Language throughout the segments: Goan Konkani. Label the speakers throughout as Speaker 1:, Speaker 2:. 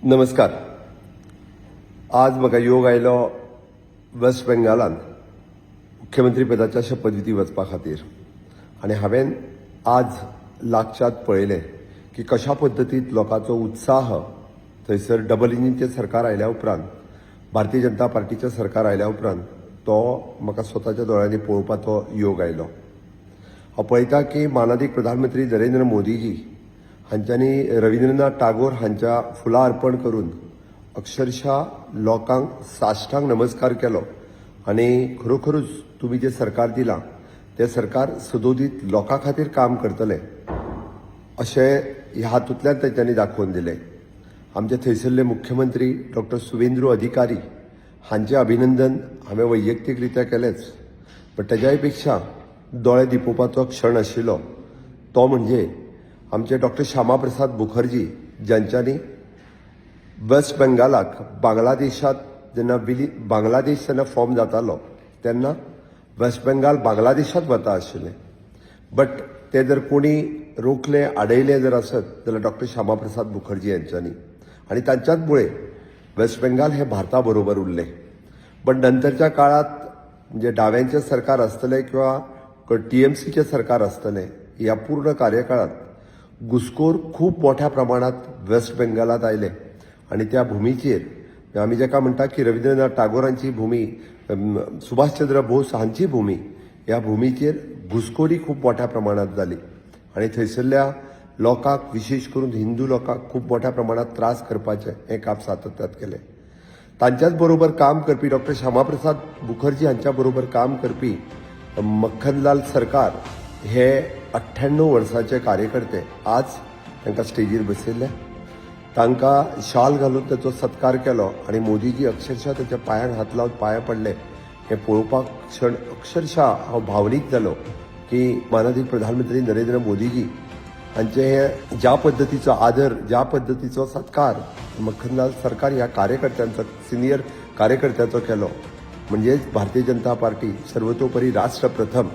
Speaker 1: नमस्कार. आज म्हाका योग आयलो वेस्ट बेंगालान मुख्यमंत्री पदाच्या शपथविधी वचपा खातीर आनी हांवें आज लागच्यात पळयलें की कशा पद्दतीन लोकांचो उत्साह थंयसर डबल इंजिनचें सरकार आयल्या उपरांत, भारतीय जनता पार्टीचें सरकार आयल्या उपरांत तो म्हाका स्वताच्या दोळ्यांनी पळोवपाचो योग आयलो. हांव पळयता की मानादीक प्रधानमंत्री नरेंद्र मोदीजी हांच्यांनी रविंद्रनाथ टागोर हांच्या फुलां अर्पण करून अक्षरशः लोकांक साश्टांग नमस्कार केलो आनी खरोखरूच तुमी जें सरकार दिलां तें सरकार सदोदीत लोकां खातीर काम करतलें अशें ह्या हातूंतल्यान तेंच्यांनी दाखोवन दिलें. आमचे थंयसरले मुख्यमंत्री डॉक्टर सुवेंद्र अधिकारी हांचें अभिनंदन हांवें वैयक्तीक रित्या केलेंच, पण तेज्याय पेक्षा दोळे दिपोवपाचो क्षण आशिल्लो तो म्हणजे आमचे डॉक्टर श्यामा प्रसाद मुखर्जी, ज्यांच्यांनी वेस्ट बेंगालाक बांगलादेशात जेन्ना विली बांगलादेश जेन्ना फॉर्म जातालो तेन्ना वेस्ट बेंगाल बांगलादेशात वता आशिल्लें, बट ते जर कोणी रोखले, आडयले जर आसत जाल्यार डॉक्टर श्यामा प्रसाद मुखर्जी यांच्यांनी आनी तांच्याच मुळे वेस्ट बेंगाल हे भारता बरोबर उरलें. पण नंतरच्या काळात म्हणजे डाव्यांचें सरकार आसतलें किंवा टीएमसीचें सरकार आसतलें, ह्या पूर्ण कार्यकाळात घुसखोर खूब मोठ्या प्रमाणात वेस्ट बेंगालात आयले आनी त्या भुमीचेर आमी जेका म्हणटा की रविंद्रनाथ टागोरांची भुमी, सुभाषचंद्र बोस हांची भुमी, ह्या भुमीचेर घुसखोरी खूब मोठ्या प्रमाणात जाली आनी थंयसरल्या लोकांक, विशेश करून हिंदू लोकांक खूब मोठ्या प्रमाणात त्रास करपाचें हें काम सातत्यात केलें. तांच्याच बरोबर काम करपी, डॉक्टर श्यामाप्रसाद मुखर्जी हांच्या बरोबर काम करपी मक्खनलाल सरकार हे 98 वर्साचे कार्यकर्ते आज तांकां स्टेजीर बसयल्ले, तांकां शाल घालून ताचो सत्कार केलो आनी मोदीजी अक्षरशः ताच्या पांयांक हात लावन पांयां पडले. हें पळोवपाक क्षण अक्षरशः हांव भावनीक जालो की मानादीक प्रधानमंत्री नरेंद्र मोदीजी हांचे हे ज्या पद्दतीचो आदर, ज्या पद्दतीचो सत्कार मक्खनलाल सरकार ह्या कार्यकर्त्यांचो, सिनियर कार्यकर्त्याचो केलो, म्हणजेच भारतीय जनता पार्टी सर्वतोपरी राष्ट्र प्रथम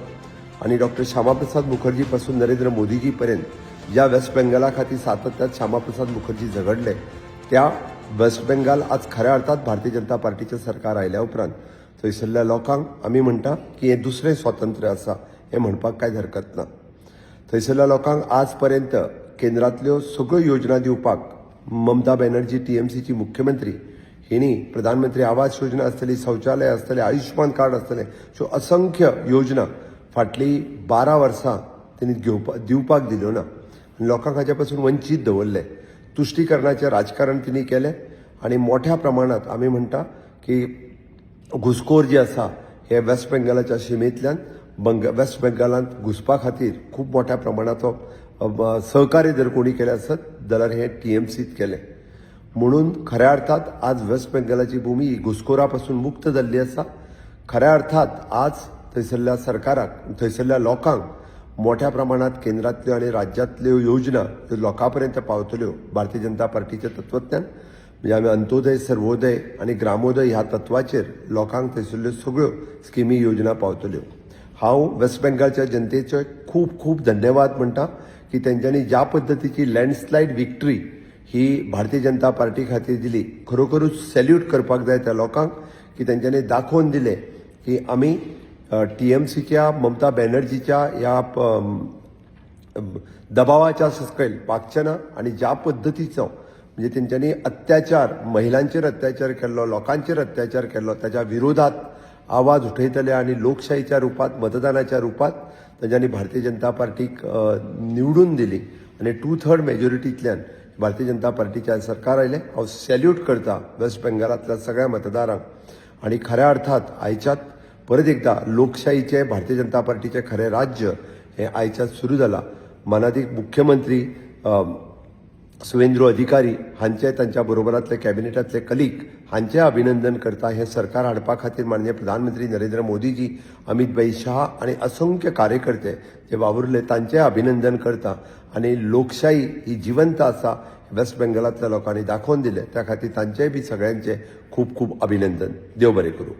Speaker 1: आणि डॉक्टर श्यामाप्रसाद मुखर्जी पासून नरेंद्र मोदीजी पर्यंत ज्या वेस्ट बेंगाला खातीर सातत्यात श्यामाप्रसाद मुखर्जी झगडले, त्या वेस्ट बेंगाल आज खऱ्या अर्थात भारतीय जनता पार्टीचें सरकार आयल्या उपरांत थंयसरल्या लोकांक आमी म्हणटा की हें दुसरें स्वातंत्र्य आसा हें म्हणपाक कांयच हरकत ना. थंयसरल्या लोकांक आज पर्यंत केंद्रांतल्यो सगळ्यो योजना दिवपाक ममता बॅनर्जी, टीएमसीची मुख्यमंत्री, हिणी प्रधानमंत्री आवास योजना आसतली, शौचालय आसतलें, आयुष्मान कार्ड आसतलें, ह्यो असंख्य योजना फाटलीं 12 वर्सां तेणी घेवपा दिवपाक दिल्यो ना आनी लोकांक हाच्या पासून वंचीत दवरले. तुश्टीकरणाचें राजकारण तिणी केलें आनी मोठ्या प्रमाणात आमी म्हणटा की घुसखोर जे आसा हे वेस्ट बेंगालाच्या शिमेंतल्यान वेस्ट बेंगालांत घुसपा खातीर खूब मोठ्या प्रमाणाचो सहकार्य जर कोणी केलें आसत जाल्यार हें टीएमसीत केलें. म्हणून खऱ्या अर्थात आज वेस्ट बेंगालाची भूमी ही घुसखोरा पासून मुक्त जाल्ली आसा. खऱ्या अर्थात आज थंयसरल्या सरकाराक, थंयसरल्या लोकांक मोठ्या प्रमाणात केंद्रांतल्यो आनी राज्यांतल्यो योजना ह्यो लोकां पर्यंत पावतल्यो. भारतीय जनता पार्टीचें तत्वज्ञान म्हणजे आमी अंत्योदय, सर्वोदय आनी ग्रामोदय ह्या तत्वाचेर लोकांक थंयसरल्यो सगळ्यो स्किमी, योजना पावतल्यो. हांव वेस्ट बेंगालच्या जनतेचो खूब खूब धन्यवाद म्हणटा की तेंच्यांनी ज्या पद्दतीची लँडस्लायड विक्ट्री ही भारतीय जनता पार्टी खातीर दिली, खरोखरूच सॅल्यूट करपाक जाय त्या लोकांक की तेंच्यांनी दाखोवन दिलें की आमी टीएमसीच्या, ममता बॅनर्जीच्या ह्या दबावाच्या सकयल वागचे ना. आनी ज्या पद्दतीचो म्हणजे तेंच्यांनी अत्याचार, महिलांचेर अत्याचार केल्लो, लोकांचेर अत्याचार केल्लो, ताच्या विरोधात आवाज उठयतले आनी लोकशाहीच्या रुपात, मतदानाच्या रुपात तेंच्यांनी भारतीय जनता पार्टीक निवडून दिली आनी 2/3 मेजॉरिटींतल्यान भारतीय जनता पार्टीचें सरकार आयलें. हांव सॅल्यूट करता वेस्ट बेंगालांतल्या सगळ्या मतदारांक आनी खऱ्या अर्थात आयच्यात परत एकदा लोकशाहीचें, भारतीय जनता पार्टीचें खरें राज्य हें आयच्यात सुरू जालां. मानादीक मुख्यमंत्री सुवेंद्र अधिकारी हांचे, तांच्या बरोबरांतले कॅबिनेटांतले कलीग हांचें अभिनंदन करता. हें सरकार हाडपा खातीर माननीय प्रधानमंत्री नरेंद्र मोदीजी, अमित भाई शहा आनी असंख्य कार्यकर्ते जे वावुरले तांचें अभिनंदन करता. आनी लोकशाही ही जिवंत आसा वेस्ट बेंगलांतल्या लोकांनी दाखोवन दिलें, त्या खातीर तांचेय बी सगळ्यांचें खूब खूब अभिनंदन. देव बरें करूं.